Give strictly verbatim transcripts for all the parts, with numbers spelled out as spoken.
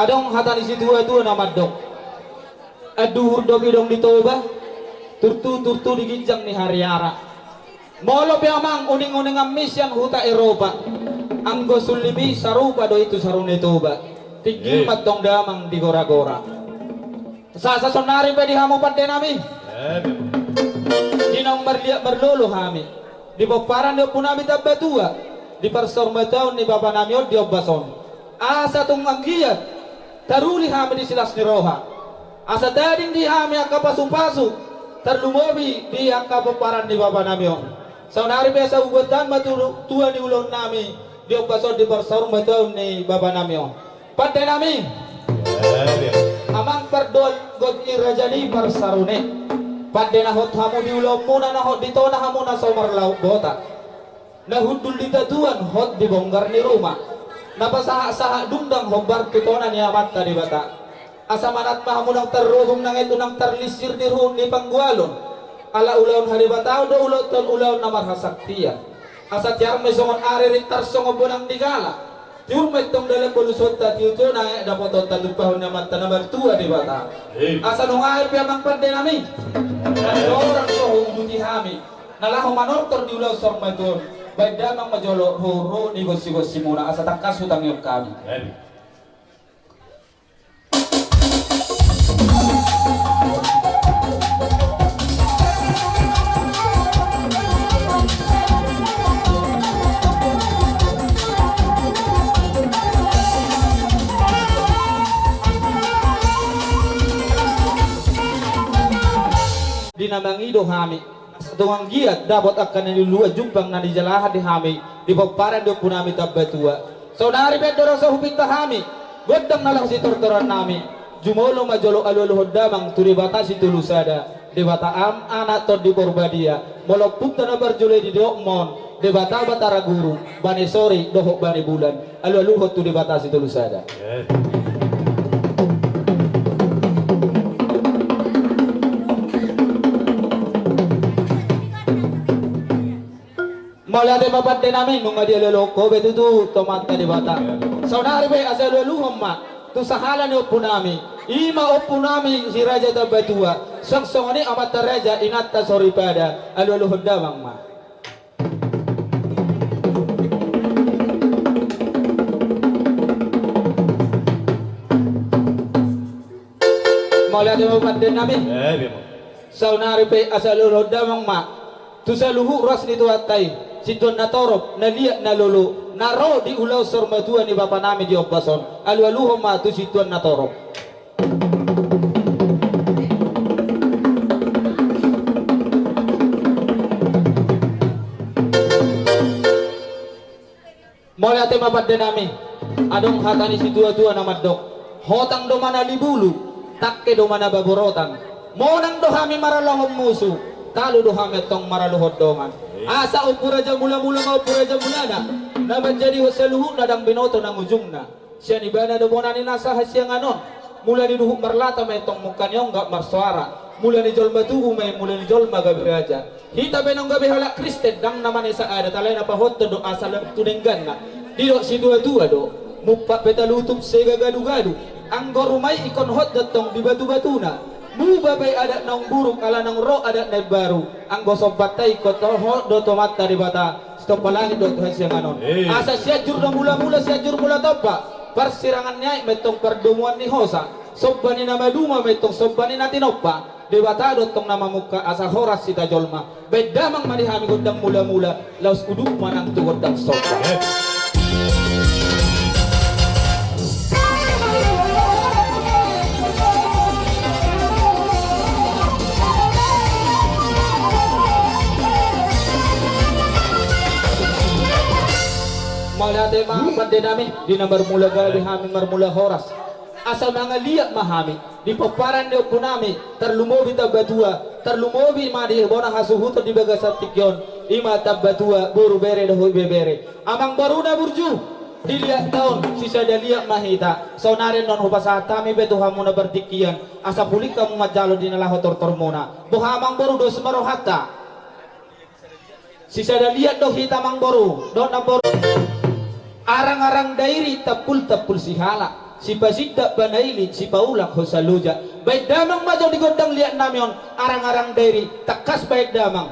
Adong hata ni situatua na mandok: Anduhur do pidong di Toba, turtu turtu di ginjang ni hariara. Molo pe amang uninguninganmi sian huta Eropa, anggo sullimi sarupa do i tu saru ni Toba. Tinggi mantong damang di goragora. Sasa sonari pe di hamu pandenami, di naung marliat marlolo hami, di pomparan ni ompunami Tambatua, di parsaurmatuaon ni bapanami on di ombas on, asa tung anggiat taruli hami di silas ni roha, asa tading di hami angka pasupasu, tarlumobi di angka pomparan ni bapanami on. Saonari pe asa hubuat ma tu tua ni ulaonnami di ombas on di parsaurmatuaon ni bapanami on. Pandenami, amang pardoan got i raja ni parsarune. Pande na hot hamu di ulaonmuna, na hot di tona hamu na so marlaok bota, na hundul di tatuan hot di bonggar ni ruma, na pasahatsahat dungdang hombar tu tona ni Amanta Debata. Asa manat ma hamu nang tarrohum nang etu nang tarlinsir di ruhut ni panggualon. Ala ulaon hadebataon do ulaonta on, ulaon na marhasaktian. Asa tiar ma i songon ari, rintar songon bonang di gala. Tiur ma i tong dalan bolusonta, tiur tu na dapotonta tumpahon ni Amanta na martua Debata. Asa nunga i pe amang pandenami, na nidok orang so huuduti hami, na laho manortor di ulaon saurmatuaon, baen damang ma jolo ruhut ni gonsigonsimuna, asa tangkas hutangihon hami. Di na mangido hami, asa tung anggiat dapot angka na niluluan jumpang na nijalahan di hami di pomparan ni ompunami Tambatua. Saonari pe do ro so hupinta hami gondang na laho sitortorannami. Jumolo ma jolo alualuhon damang tu Debata Sitolusada, Debata Ama, Anak, Tondi Porbadia. Molo Ompunta na parjolo i didokmon, Debata Batara Guru, bani sori dohot bani bulan, alualuhon tu Debata Sitolusada. Mauliate ma pandenami, nunga dialualuhon ho be tutu tu Amanta Debata. Saonari pe asa alualuhon ma tu sahala ni ompunami, i ma ompunami si Raja Tambatua, suang songon i amanta raja, inanta soripada, alualuhon damang ma. Mauliate ma pandenami. Saonari pe asa alualuhon damang ma tu saluhut ruas ni Tuhanta i, sintuan na torop, na liat, na lolo, na ro di ulaon saurmatua ni bapanami di ombas on, alualuhon ma tu sintuan na torop. Mauliate ma pandenami. Adong hata ni situatua na mandok: Hotang do manalibulu, tangke do manababorotan. Monang do hami maralohon musu, talu do hami antong maralohon dongan. Asa Ompu Raja Mulamula ma Ompu Raja Mulana, na manjadihon saluhutna ndang binoto nang ujungna. Sian ibana do bona ni nasa hasiangan on. Mula ni duhut marlata ma i antong mungka ni ongga marsoara. Mula ni jolma tubu ma i, mula ni jolma gabe raja. Hita pe naung gabe halak Kristen, ndang na manesa adat, alai na pahothon do asa lam tu dengganna. Didok situatua do: Mumpat pe talutup sega gadugadu. Anggo ruma i ingkon hot do antong di batubatuna. Muba pe adat naung buruk ala naung ro adat na imbaru. Anggo sombanta i ingkon hot do tu Amanta Debata, sitompa langit dohot hasiangan on. Asa Sianjur do Mulamula, Sianjur Mulatompa. Parsirangan ni aek ma i antong pardomuan ni hosa. Somba ni na maduma ma i antong somba ni na tinompa. Debata do antong na mamungka asa horas hita jolma. Baen damang ma di hami gondang mulamula, laos udut ma nang tu gondang somba. Mauliate ma pandenami, di na marmula gabe hami marmula horas. Asa mangaliat ma hami di pomparan ni ompunami, tarlumobi Tambatua, tarlumobi ma di bona hasuhuton di bagasan tingki on, i ma Tambatua, boru, bere dohot ibebere. Amangboruna burju, di liatta on sisada liat ma hita. Saonari annon hupasahat hami be tu hamu na partingkian, asa pulin hamu manjalo di na laho tortormuna. Boha amangboru, dos ma rohanta? Sisada liat do hita amangboru dohot namboru. Arang-arang dairi tampul-tampul sihala, sipasindak banaili, sipaulak hosa loja. Baen damang ma jo di gondang liat nami on, arang-arang dairi tangkas baen damang.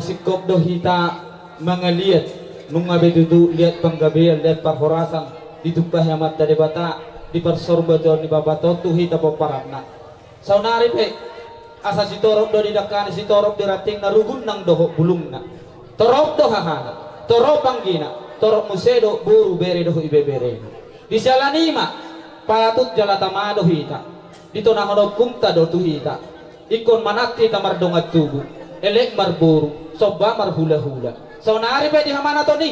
Singkop do hita mangaliat, nunga be tutu liat panggabean, liat parhorasan ditumpahi Amanta Debata, di parsorbaton ni Bapa on tu hita pomparanna. Saonari pe, asa sitorop do didangkani, sitorop di rantingna, rugun nang dohot bulungna. Torop do hahana, torop anggina, torop muse do boru, bere dohot ibeberena. Di siala ni i ma, patut jala tama do hita. Ditonahon ompunta do tu hita. Ingkon manat hita mardongan tubu, elek marboru, somba marhulahula. Saonari pe di hamanaton i,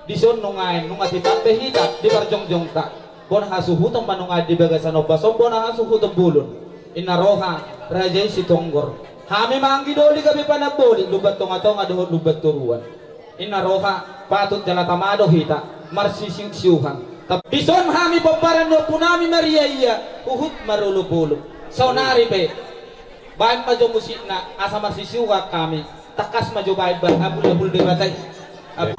dison nuaeng nunga titap be hita di parjongjongta. Bona hasuhuton ma nuaeng di bagasan ombas on, bona hasuhuton bolon. Inna roha, raja i Sitonggor. Hami ma anggi doli gabe panamboli, Lumban Tongatonga dohot Lumban Toruan. Inna roha, patut jala tama do hita marsisiusiuhan. Tap-, dison hami pomparan ni ompunami mariaia, huhut marolopolop. Saonari pe, baen ma jo musikna asa marsisiuhan hami. Tangkas ma jo baen ba, abulabul Debata i. Ab-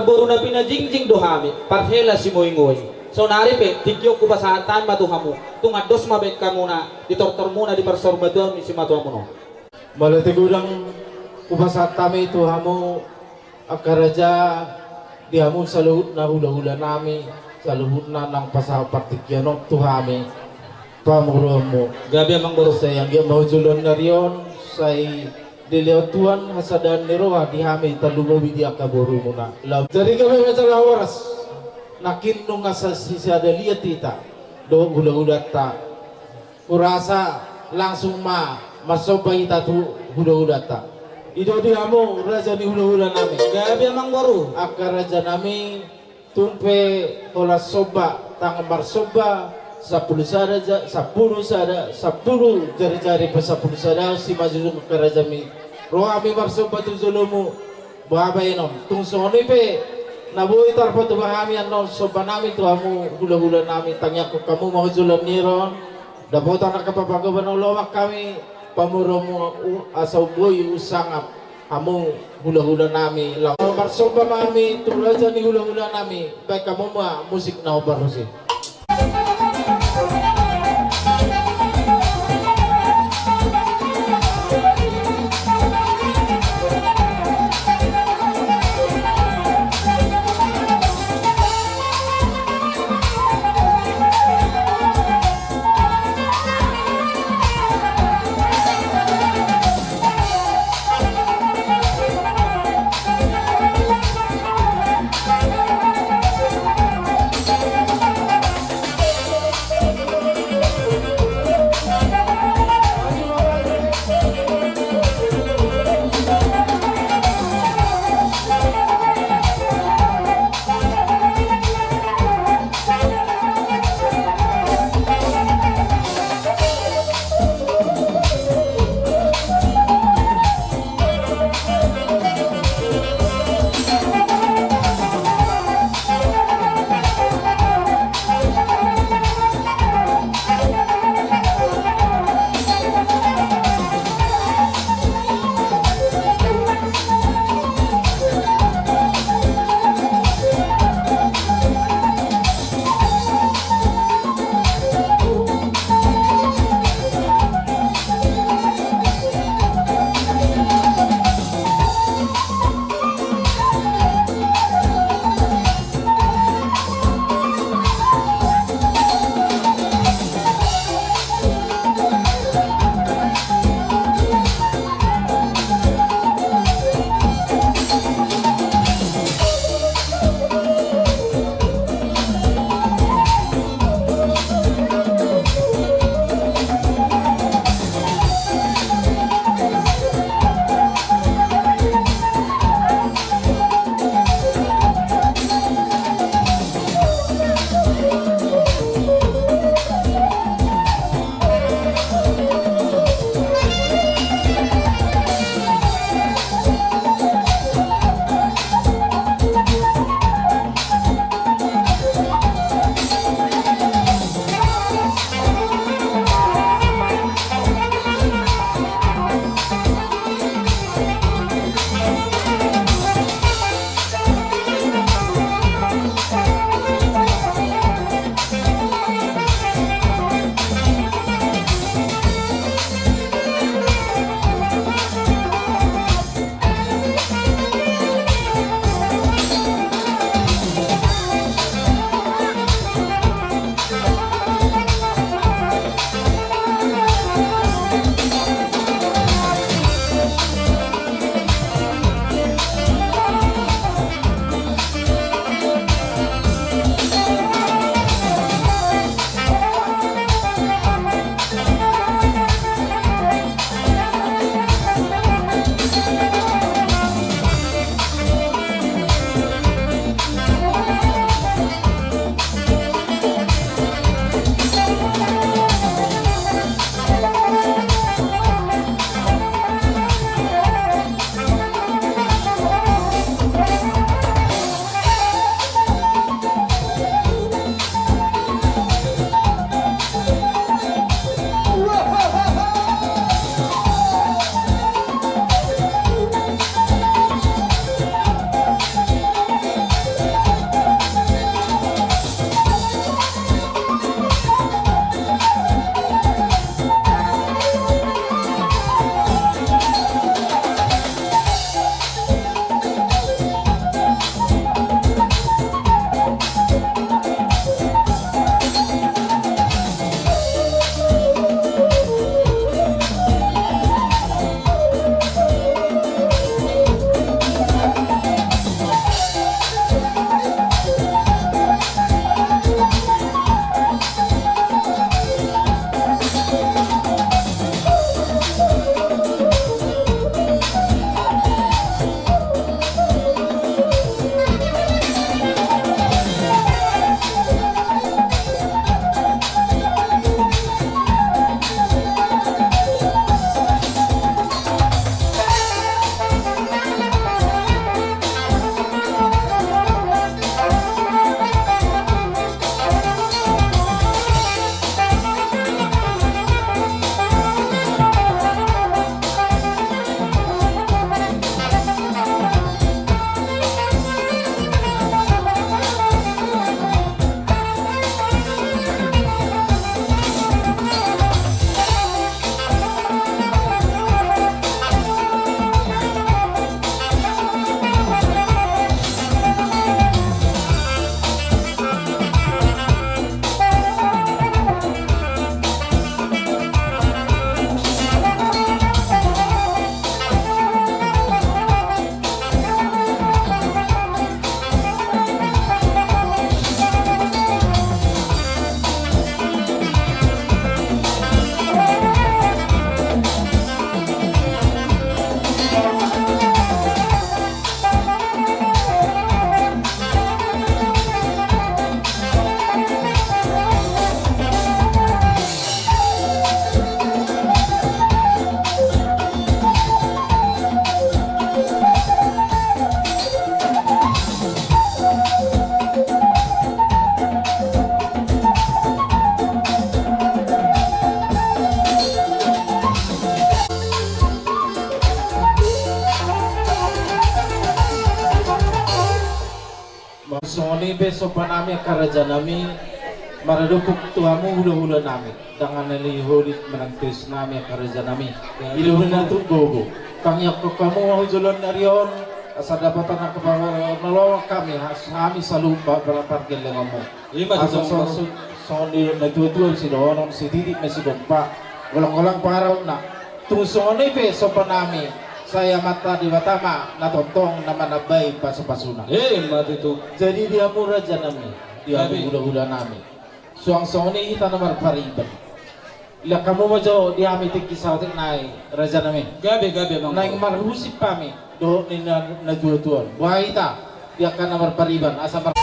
Boru na pinajingjing do hami, parhela simoingoing. Saonari pe tingki on hupasahat hami ma tu hamu, tung andos ma baen hamuna di tortormuna di parsaulimatehon ni simatuamuna on. Mauliate godang hupasahat hami tu hamu angka raja, di hamu saluhutna hulahulanami, saluhutna naung pasahat partingkian on tu hami pamoruonmu. Gabe amang boru. Sai anggiat ma joloan ni ari on sai dilehon Tuhan hasadaon ni roha di hami tarlumobi di angka borumuna. Laos jadi gabe ma jala horas. Nangkin nunga sisada liat hita dohot hulahulanta. Hurasa langsung ma marsomba hita tu hulahulanta. I do di hamu raja ni hulahulanami. Gabe amang boru. Angka rajanami, tung pe holan somba, tangan marsomba, sampulu sada ja-, sampulu sada, sampulu jarijari pasampulu sada, simanjujung angka rajanami. Rohami marsomba tu jolomu, boha baenon. Tung songon i pe na boi tarpatupa hami annon sombanami tu hamu hulahulanami, tangiangkon hamu ma joloan ni ari on dapotan angka panggabean na uli hami pamoruonmu, asa boi husangap hamu hulahulanami. Laos marsomba ma hami tu raja ni hulahulanami, baen hamu ma musik na hombar muse. Songon i pe somba nami angka raja nami, maradophon tu hamu hulahula nami, dangani holit manang tois nami angka raja nami. Di lobi na tu gogo. Tangiangkon hamu ma tu joloan ni ari on, asa dapotan angka parnolongan hami, hami saluhut pargellengonmu. Ima tutu. Asa songon, songon i natuatua sidohonon, sititik ma sigompa, golanggolang pangarahutna. Tung songon i pe somba nami, sai Amanta Debata ma na tongtong na manambai pasupasuna. Ima tutu. Jadi di hamu raja nami, di hamu hulahula nami, suang songon i hita na marpariban. Lean hamu ma jo di hami tingki saotik nai, raja nami. Gabe, gabe, amang. Naeng marhusip hami dohot ni na, natuatua on. Boha hita di angka na marpariban asa mar-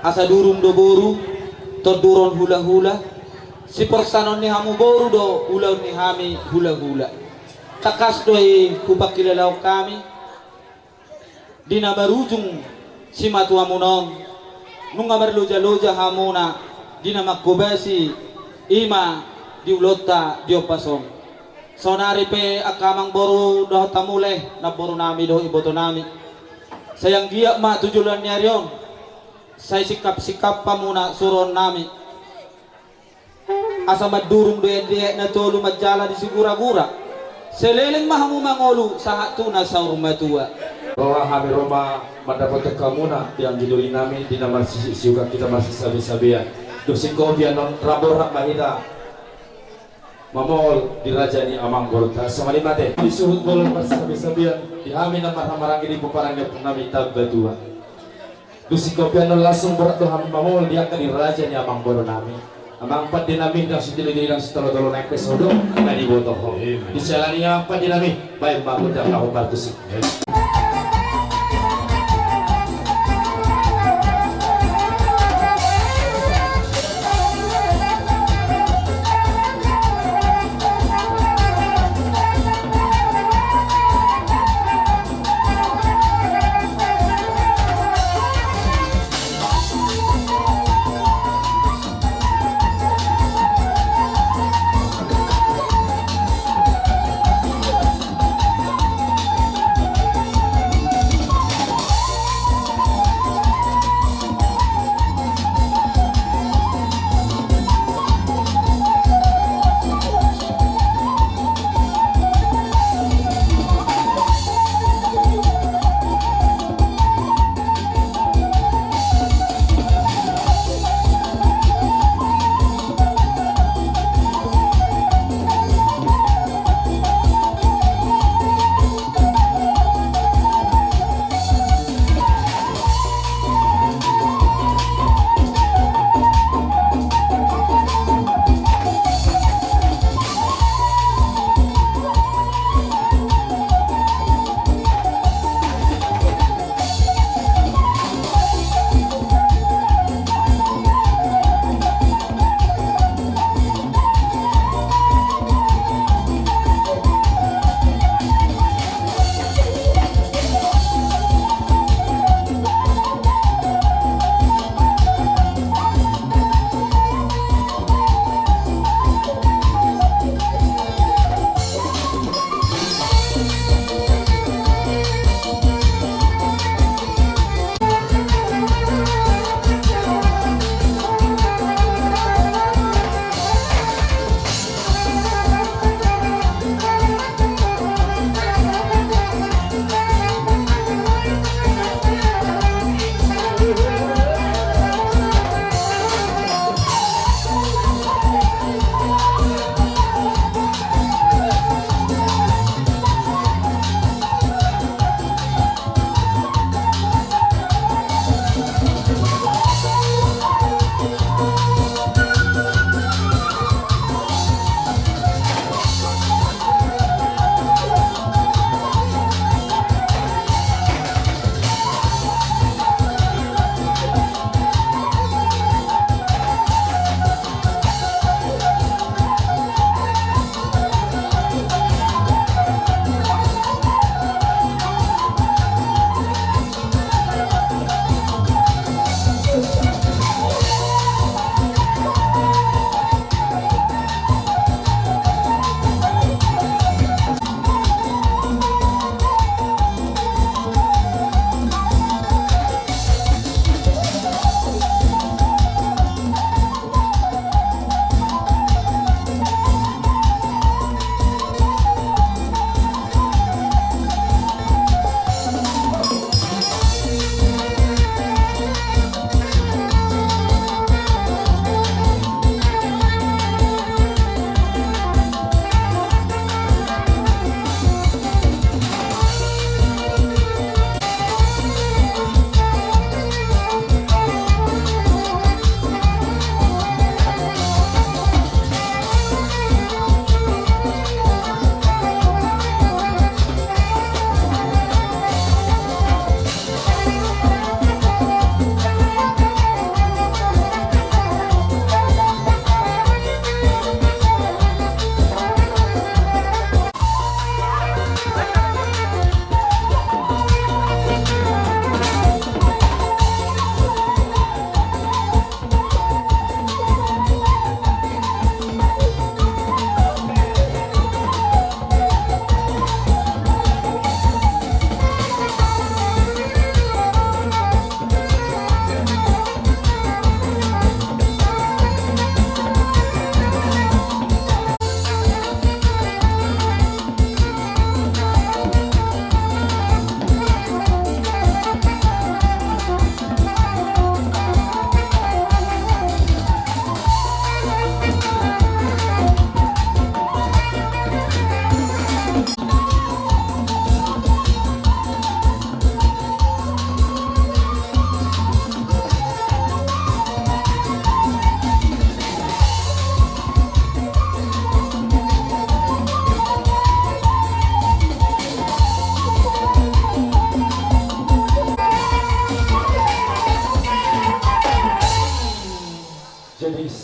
Asa durung do boru, tonduron hulahula, siporsanon ni hamu boru do ulaon ni hami hulahula. Tangkas do i hupangkilalahon hami, di na marujung simatuamuna on, nunga marlojaloja hamuna di na manghobasi, ima di ulaonta di ombas on. Saonari pe angka amangboru dohot hamu lae, namboru nami dohot iboto nami, sai anggiat ma tu joloan ni ari on, sai singkapsingkap hamuna suruon nami. Asa mandurung do ende aek na tolu manjala di siguragura. Sai leleng ma hamu mangolu sahat tu na saur matua. Roha hami ro ma mandapothon hamuna di anggi doli nami di na marsisiukan hita marsisabesabean. Dung singkopian on rap borhat ma hita mamol di raja ni amangborunta. Songon i ma ate. Disuhut bolon marsisabesabean di hami na marhahamaranggi di pomparan ni ompung nami Tambatua. Dung singkopian on langsung borhat do hami mamol di angka ni raja ni amangboru nami. Amang pande nami, ndang sitilo-tilo ndang sitolo-tolo, naeng pe so do na diboto ho. Di siala ni i amang pande nami, baen ma gondang laho partusuk.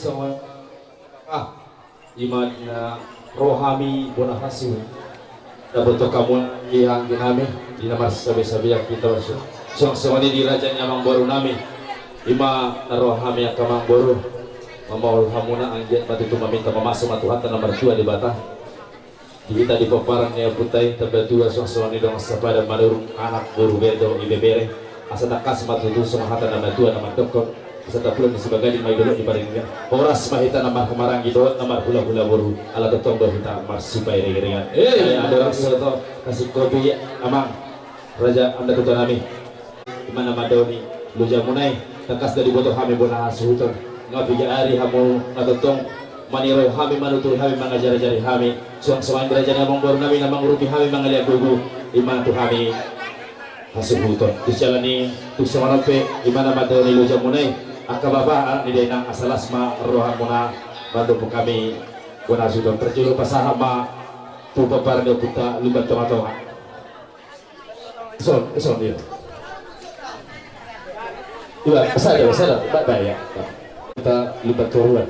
Songon, ah, ima na ro hami bona hasuhuton. Dapothon hamu anggi-anggi nami, di na marsabe-sabean hita, suang songon i di raja ni amangboru nami. Ima na ro hami angka amangboru, mamohol hamuna anggiat ma tutu maminta mamasu ma Tuhanta na martua Debata. Di hita di pomparan ni ompunta i, Tambatua, suang songon i dongan sapadan Manurung, anak, boru, bere dohot ibebere. Asa tangkas ma tutu songon hata ni natuatua na mandokkon, asa tapulak ni sibagading ma i dolok ni parenggan. Horas ma hita na marhahamaranggi dohot na marhulahula boru, ala tongtong do hita marsipairing-iringan. Eh, andorang so tong, kasih kopi, amang, raja, amang, tutu nami. Ima na mandao ni lojamuna i, tangkas do diboto hami bona hasuhuton. Nga piga ari hamu na tongtong maniroi hami, manuturi hami, mangajarajari hami. Suang songon i raja ni amangboru nami na mangurupi hami mangalean gogo, ima tu hami hasuhuton. Di siala ni i, tung songon on pe, ima na mandao ni lojamuna i, angka bapa, anak ni dainang, asa las ma rohamuna mandokkon hami bona hasuhuton. Parjolo pasahat ma tu pomparan ni ompunta Lumban Tongatonga. Ison, ison, iya. Iya, sada, sada, ba-, ba-, ya. Kita lipat keruan.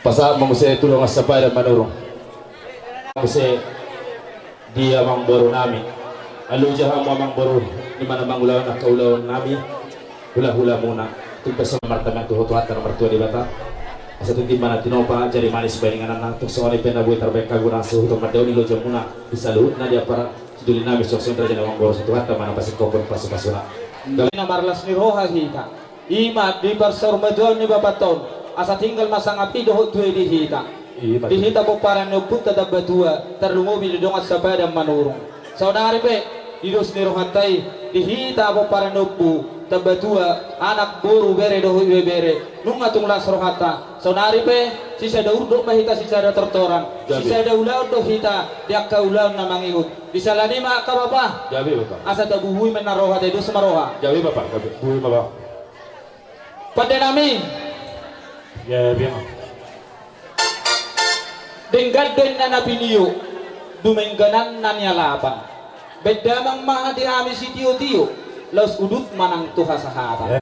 Pasahat ma muse tu dongan sapadan Manurung. Muse di amangboru nami. Aluja hamu amangboru, di mana mangulahon angka ulaon nami. Hulahulamuna, tung pe songon i martangiang tu Ho Tuhanta na martua Debata, asa tintin ma na tinopa, jari manis bahen ingananna, tung songon i pe na boi tarbahen hamu bona hasuhuton mandao ni lojamuna di saluhutna di ampara sidoli nami, suang songon i raja ni amangboru, asa Tuhanta ma na pasingkophon pasupasuna. Gabe na marlas ni roha hita, ima di parsaurmatuaon ni bapanta on, asa tinggal ma sangap i dohot tuhe di hita. Ima. Di hita pomparan ni ompunta Tambatua, tarlumobi di dongan sapadan Manurung. Saonari pe, di dos ni rohanta i, di hita pomparan ni ompu Tambatua, anak, boru, bere dohot ibebere, nunga tung las rohanta. Saonari pe, sisada urdot ma hita, sisada tortoran. Gabe. Sisada ulaon do hita di angka ulaon na mangihuthon. Di siala ni i ma angka bapa. Gabe, Bapa. Asa tabuhui ma na roha, tados ma roha. Gabe, Bapa, gabe. Buhi ma, Bapa. Pande nami. Ya, biang. Denggan do inna na pinio, dumengganan na nialapan. Bahen damang ma di hami sitiotio, laos udut ma nang tu hasahatan. Ya.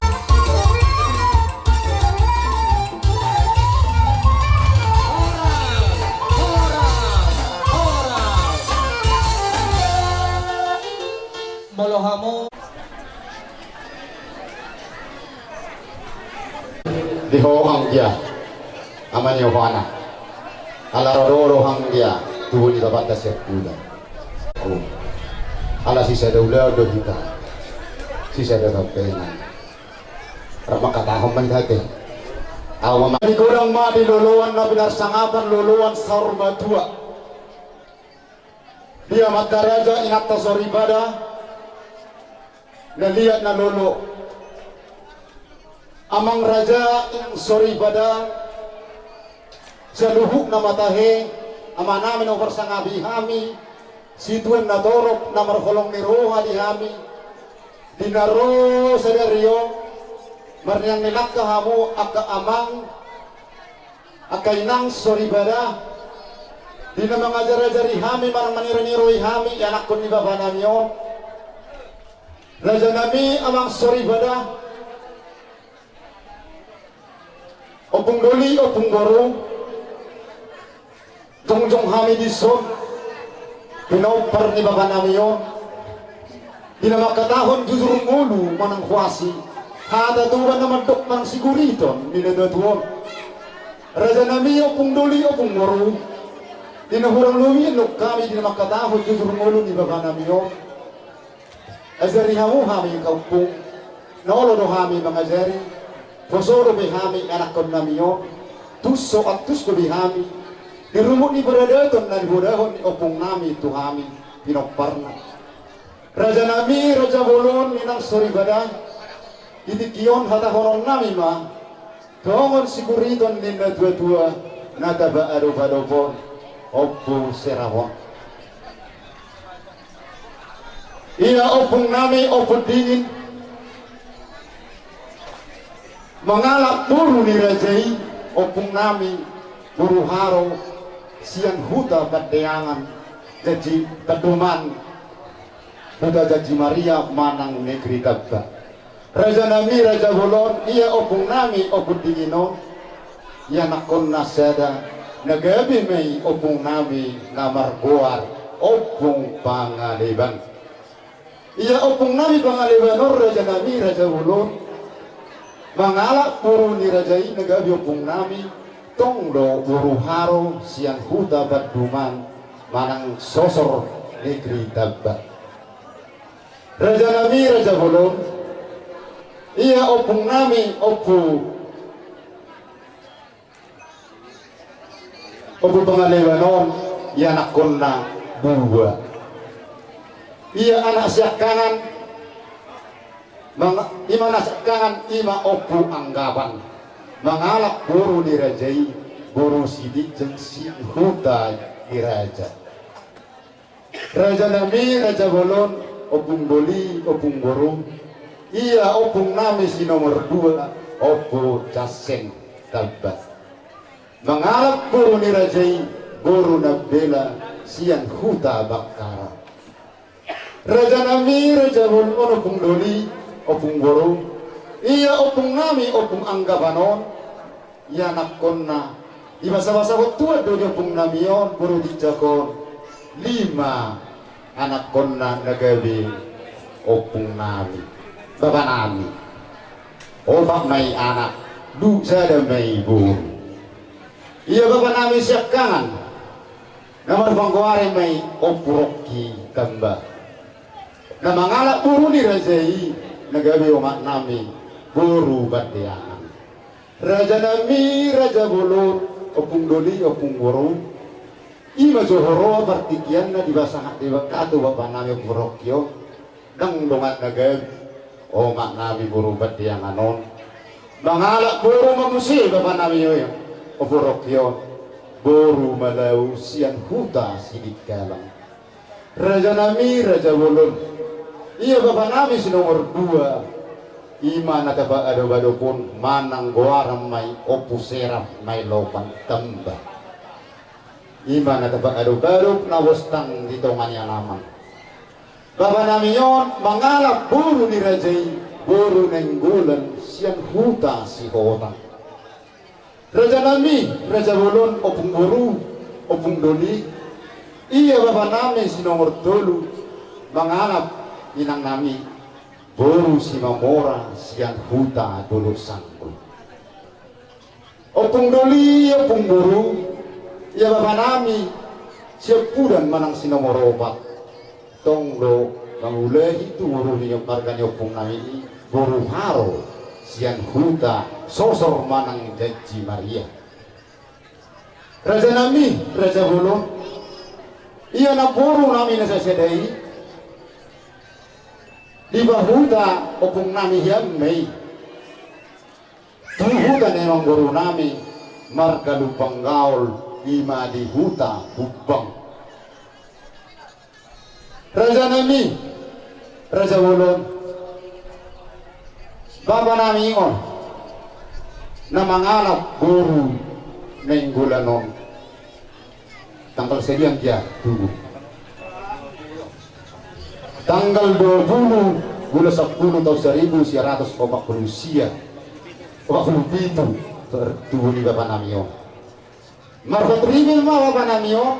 Molo hamu. Di ho anggia, ama ni rohana. Ala ro do roha anggia, tubu ni bapanta sian huda. Oh. Ala sisada ulaon do hita. Sisada tambengan. Rap mangkatahon ma hita ate. Ahu ma. Di godang ma di loloan na pinarsangapan, loloan saur matua. Di amanta raja, inanta soripada, na liat na lolo. Amang raja, inang soripada, saluhutna ma tahe, amanami na huparsangapi hami, situan na torop na marholong ni roha di hami, di na ro sadari on, marniang ni langka hamu angka amang, angka inang soripada, di na mangajarajari hami, manang maniroi-niroi hami, ianakkon ni bapanami on. Rajanami amang soripada, ompung doli, ompung boru, jongjong hami dison, pinompar ni bapanami on, di na mangkatahon jujur ngolu manang huasi, hata tuba na mandok manang siguriton ni natuatua on. Rajanami ompung doli, ompung boru, di na hurang lobi annon hami di na mangkatahon jujur ngolu ni bapanami on. Ajari hamu hami angka ompung, na olo do hami mangajari, poso dope hami anakkonnami on, tung so antus dope hami, di rumput ni paradaton na nibodahon ni ompungnami tu hami, pinomparna. Rajanami, raja bolon, inang soripada, di tingki on hatahononnami ma, songon siguriton ni natuatua, na tapaadop-adop on, Ompu Serawan. Ia ompungnami, Ompu Dingin, mangalap boru ni raja i, ompungnami, boru Haro, sian huta Pandeangan, Janji Pandoman, huta Janji Maria manang Negeri Tamba. Rajanami raja bolon, ia ompung nami Ompung Dingin on, ianakkonna sada, na gabe ma i ompung nami na margoar Ompung Pangaleban. Ia ompung nami Pangaleban on, rajanami raja bolon, mangalap boru ni raja i na gabe ompung nami, tong do boru Haro sian huta Banduman manang Sosor, negeri Tamba. Rajanami raja bolon, ia ompung nami Ompu, Ompu Pangaleban on, ianakkonna dua. Ia anak siangkangan, manga-, ima anak siangkangan, ima Ompu Anggapan, mangalap boru ni raja i, boru Silinjang sian huta ni raja. Rajanami raja bolon, ompung doli, ompung boru, ia ompung nami si nomor dua, Ompu Janseng Tamba, mangalap boru ni raja i, boru Nambela sian huta Bakkara. Rajanami raja bolon, ompung doli, ompung boru, ia ompung nami Ompung Anggapan on, ianakkonna, dibasabasahon Tuhan do di ompung nami on, boru ginjang on, lima anakkonna na gabe ompung nami, bapa nami. Opat ma i anak, du-, sada ma i boru. Ia bapa nami siangkangan, na marpanggoari ma i Ompu Rongki Tamba, na mangalap boru ni raja i, na gabe omak nami, boru Pandeangan. Rajanami raja bolon, ompung doli, ompung boru, ima jo huroha partingkianna, dipasahat Debata tu bapa nami Ompu Rongki on, ndang dongan na gabe omak nami, boru Pandeangan on, mangalap boru ma muse bapa nami on, Ompu Rongki on, boru Malau sian huta Sidikalang. Rajanami raja bolon, ia bapa nami si nomor dua, ima na tapaadop-adop on manang goaran ma i Ompu Serap Mailopan Tamba, ima na tapaadop-adop, na bostang di tonga ni alaman. Bapa nami on mangalap boru ni raja i, boru Nainggolan sian huta Sihotang. Rajanami raja bolon, ompung boru, ompung doli, ia bapa nami si nomor tolu, mangalap inang nami, boru Simamora sian huta Dolok Sanggul. Ompung doli, ompung boru, ia bapa nami siampudan manang si nomor opat, tong do mangulahi tu boru ni marga ni ompung nami i, boru Haro sian huta Sosor manang Janji Maria. Rajanami raja bolon, ia namboru nami na sasada i, dipahuta ompung nami hian ma i tu huta ni amangboru nami marga Lumban Gaol, ima di huta Bumbang. Rajanami raja bolon, bapa nami on na mangalap boru Nainggolan on, tanggal sadia anggia tubu? Tanggal dua pulu bulan sampulu taon saribu sia ratus opat pulu sia, opat pulu pitu, tubu ni bapa nami on. Marhot ribu ma bapa nami on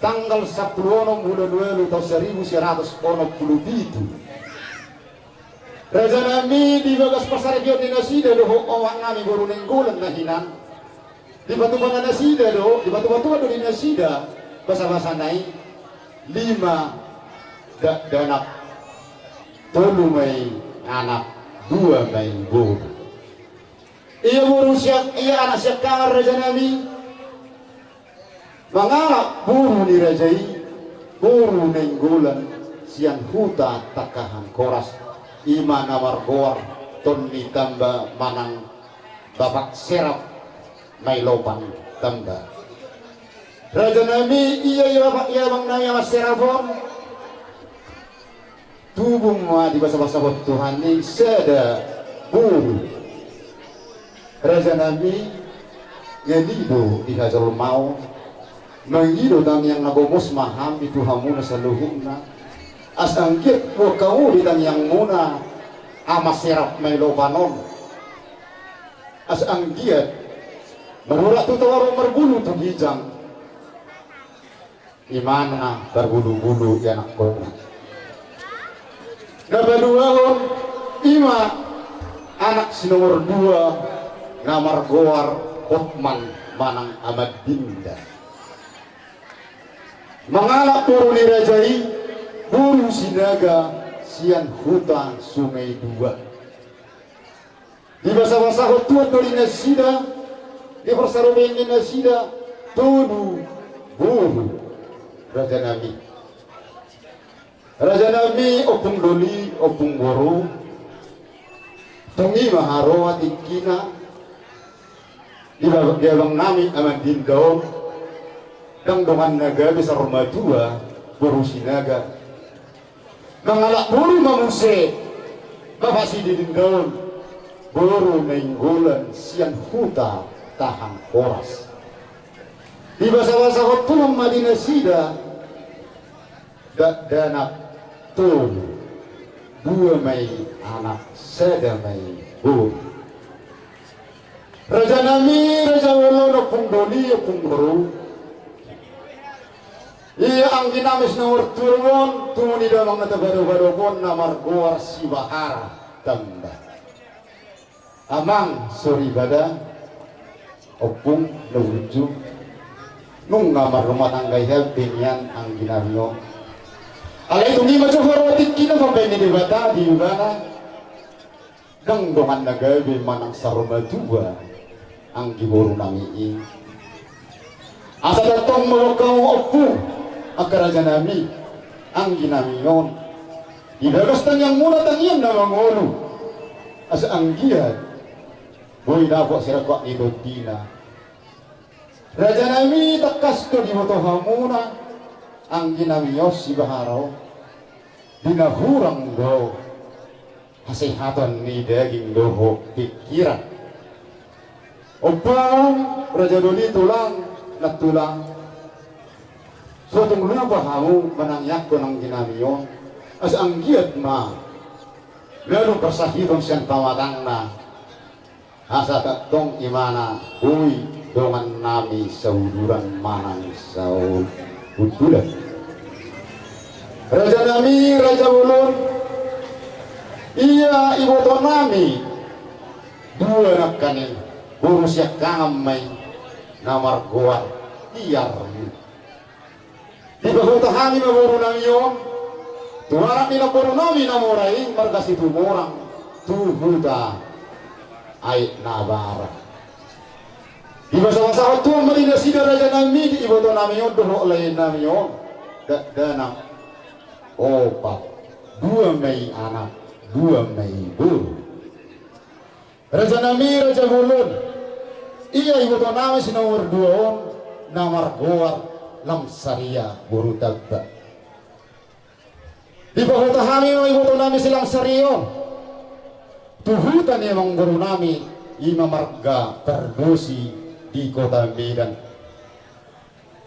tanggal sampulu onom bulan ualu taon saribu sia ratus onom pulu pitu. Rajanami, di bagas parsaripeon ni nasida dohot omak nami boru Nainggolan na hinan, dipatupa nasida do, dipatupa-tupa do di nasida basabasana i, lima dakdanak, tolu ma i anak, dua ma i boru. Ia boru siang, ia anak siangkangan rajanami, mangalap boru ni raja i, boru Nainggolan sian huta Tangkahan Koras, ima na margoar Tonni Tamba manang Bapak Serap Mailopan Tamba. Rajanami, ia, ia bapak, ia abang nami Amak Serap on, tubu ma dibasabasahon Tuhan i sada boru. Rajanami, jadi do di hajolmaon, mangido tangiang na gomos ma hami tu hamuna saluhutna. Asa anggiat boan hamu di tangiangmuna Ama serap ma i lopan on. Asa anggiat marurat tu toru, marbulu tu ginjang. Imana parbulubulu i anakkon. Na paduahon, ima anak si nomor dua na margoar Hotman manang Amandinda. Mangalap boru ni raja i, boru Sinaga sian huta Sungai Dua. Dibasabasahon Tuhan do di nasida, diparsarobaen ni nasida tolu boru rajanami. Rajanami, ompung doli, ompung boru, tung i ma haroa tingkina, di ba-, di abangnami Amandinda on, ndang dongan na gabe saur matua boru Sinaga. Mangalap boru ma muse, bapa si Didinda on, boru Nainggolan sian huta Tahang Horas. Dibasabasahon Tuhan ma di nasida, dakdanak tolu, dua ma i anak, sada ma i boru. Rajanami, raja bolon, ompung doli, ompung boru. Ia angginami si nomor tolu on, tubu ni damang na tapadopadop on na margoar Sibahara Tamba. Amang soripada, ompung na burju, nunga marrumah tangga i hea pe nian angginami on. Alai tung i ma jo haroa tingkina pambaen ni Debata di ibana. Ndang dongan na gabe manang saur matua anggi borunami i. Asa tongtong ma hamu ompung, angka rajanami, angginami on, di bagas tangiangmuna tangiang na mangolu. Asa anggiat boi dapot sirangkup ni tondina. Rajanami, tangkas do diboto hamuna, angginami on, Sibahara on, di na hurang do hasehaton ni daging dohot pingkiran. Ompung, raja doli, tulang, nantulang, so tung lupa hamu manangiangkon angginami on, asa anggiat ma lalu parsahiton sian pamatangna. Asa tongtong imana boi dongannami sauduran manang sauduran. Rajanami, raja bolon, ia ibotonami dua nangkaning boru siangkangan ma i na margoar Tiar. Dipahuta hami ma borunami on tu anak ni namborunami na mora i marga Situmorang tu huta Aek Nabarat. Dibasabasahon Tuhan ma di nasida rajanami, di ibotonami on dohot laenami on, dakdanak opat, dua ma i anak, dua ma i boru. Rajanami, raja bolon, ia ibotonami si nomor dua on na margoar Lamsaria boru Tamba. Dipahuta hami ma ibotonami si Lamsaria on tu huta ni amangborunami, i ma marga Pardosi di kota Medan.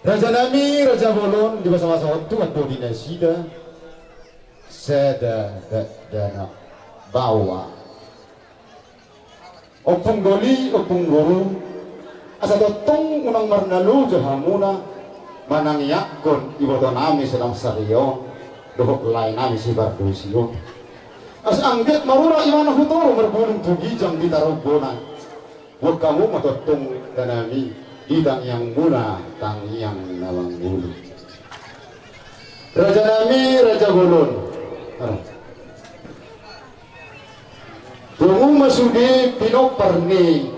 Rajanami, raja bolon, dibasabasahon Tuhan do di nasida sada dakdanak baoa. Ompung doli, ompung boru, asa tongtong unang marnaloja hamuna manangiangkon ibotonami si Lamsaria on dohot laenami si Pardosi on. Asa anggiat marurat imana tu toru, marbulung tu ginjang di tarombonan. Buat hamu ma tongtong, rajanami, di tangiangmuna tangiang na mangolu. Rajanami, raja bolon. Pungu ma sude pinompar ni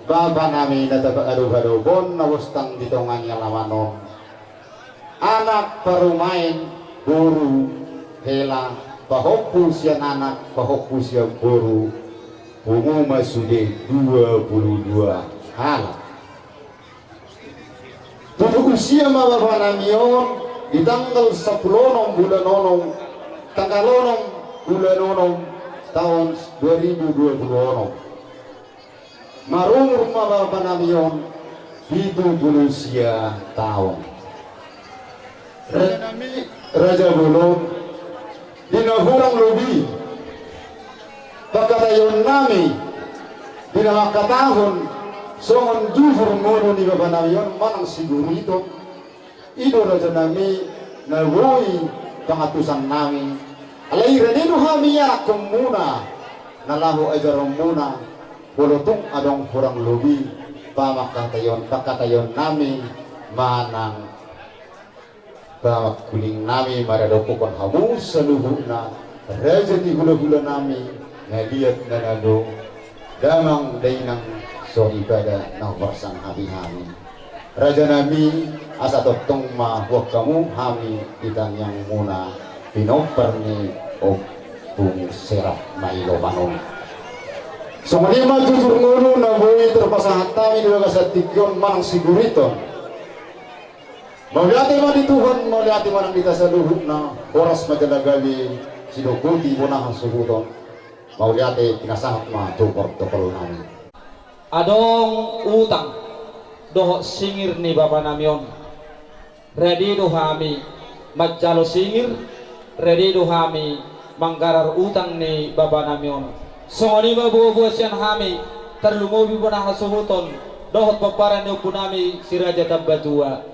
bapanami na tapadopadop on na bostang di tonga ni alaman on. Anak parumaen, boru hela, pahompu sian anak, pahompu sian boru, pungu ma sude dua pulu dua halak. Tutup usia ma bapanami on di tanggal sampulu onom bulan onom, tanggal onom bulan onom, taon dua ribu dua pulu onom. Marumur ma bapanami on pitu pulu sia taon. Rajanami, raja bolon, di na hurang lobi Pangkataionnami di na mangkatahon songon jujur ngolu ni babanami on manang siguriton. I do rajanami na boi pangantusannami. Alai rade do hami ianakkonmuna na laho ajaronmuna, molo tung adong hurang lobi pamangkataion, pangkataionnami manang pamangkulingnami maradophon hamu saluhutna raja ni hulahulanami na liat na nalo, damang dainang soripada na huparsangapi hami. Rajanami, asa tongtong ma huboan hamu hami di tangiangmuna pinompar ni Ompung Serap Mailoman on. Songon i ma jujur ngolu na boi tarpasahat hami di bagasan tingki on manang siguriton. Mauliate ma di Tuhan, mauliate ma nang di hita saluhutna, horas ma jala gabe sidok boti bona hasuhuton. Mauliate, pinasahat ma tu protokol nami. Adong utang dohot singir ni babanami on. Rade do hami manjalo singir, rade do hami manggarar utang ni babanami on. Songon i ma boaboa sian hami, tarlumobi bona hasuhuton dohot pomparan ni ompunami si Raja Tambatua.